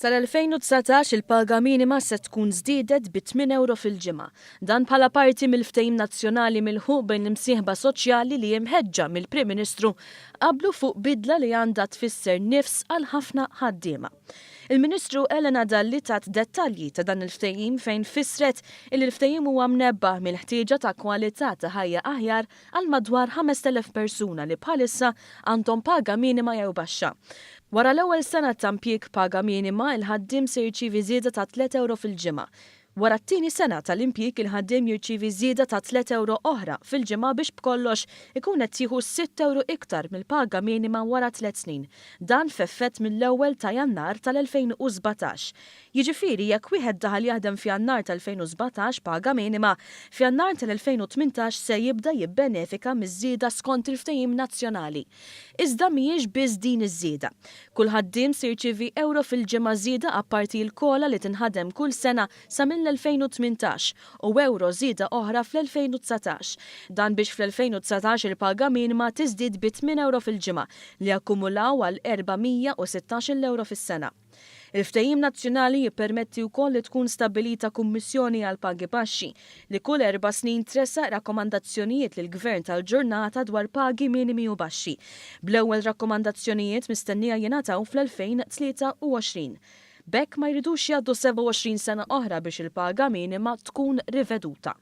Sal-2019 il-paga minima se tkun żdiedet bi tmien ewro fil-ġimgħa. Dan bħala parti mill-ftehim nazzjonali milħuq bejn l-imsieħba soċjali li imħeġġa mill-Prim Ministru qablu fuq bidla li għandha tfisser nifs għal ħafna ħaddiema. Il-Ministru Elena Dalli tat dettalji ta' dan il-ftehim fejn fissret illi l-ftehim huwa mnebbaħ mill-ħtieġa ta' kwalità ta' ħajja aħjar għal madwar 5,000 persuna li bħalissa għandhom paga minima jew baxxa. Wara l-ewwel sena ta' impjieg b'paga minima, il-ħaddiem se jirċievi żieda ta' tliet ewro fil-ġimgħa. Wara t-tieni sena tal-impjieg il-ħaddiem jirċievi żieda ta' tliet ewro oħra fil-ġimgħa biex b'kollox ikun qed jieħu sitt ewro iktar mill-paga minima wara tliet snin. Dan f'effett mill-ewwel ta' Jannar tal-2017. Jiġifieri jekk wieħed daħal jaħdem f'Jannar tal-2017 b'paga minima, f'Jannar tal-2018 se jibda jibbenefika miż-żieda skont il-ftehim nazzjonali. Iżda mhijiex biss din iż-żieda. Kull ħaddiem se jirċievi ewro fil-ġimgħa żieda apparti l-COLA li tinħadem kull sena sa mill-2018 u ewro żieda oħra fl-2019. Dan biex fl-2019 il-paga minima tiżdied bi tmien ewro fil-ġimgħa li jakkumulaw għal 416-il ewro fis-sena. Il-ftehim nazzjonali jippermetti wkoll li tkun stabbilita Kummissjoni għall-Pagi Baxxi, li kull erba' snin tressaq rakkomandazzjonijiet lill-Gvern tal-ġurnata dwar pagi minimi u baxxi, bl-ewwel rakkomandazzjonijiet mistennija jingħataw fl-2023. B'hekk ma jridux jgħaddu 27 sena oħra biex il-paga minima tkun riveduta.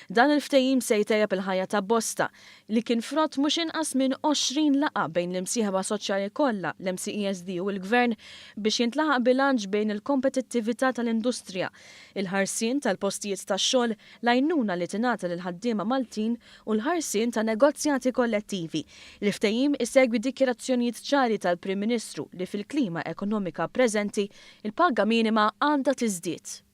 Dan il-ftehim se jtejjeb il-ħajja ta' bosta, li kien frott mhux inqas minn 20 laqgħa bejn l-imsieħba soċjali kollha, l-MCESD u l-Gvern, biex jintlaħaq bilanċ bejn il-kompetittività tal-industrija, il-ħarsien tal-postijiet tax-xogħol, l-għajnuna li tingħata lill-ħaddiema Maltin u l-ħarsien ta' negozjati kollettivi. Il-ftehim isegwi dikjarazzjonijiet ċari tal-Prim Ministru li fil-klima ekonomika preżenti, il-paga minima għandha tiżdied.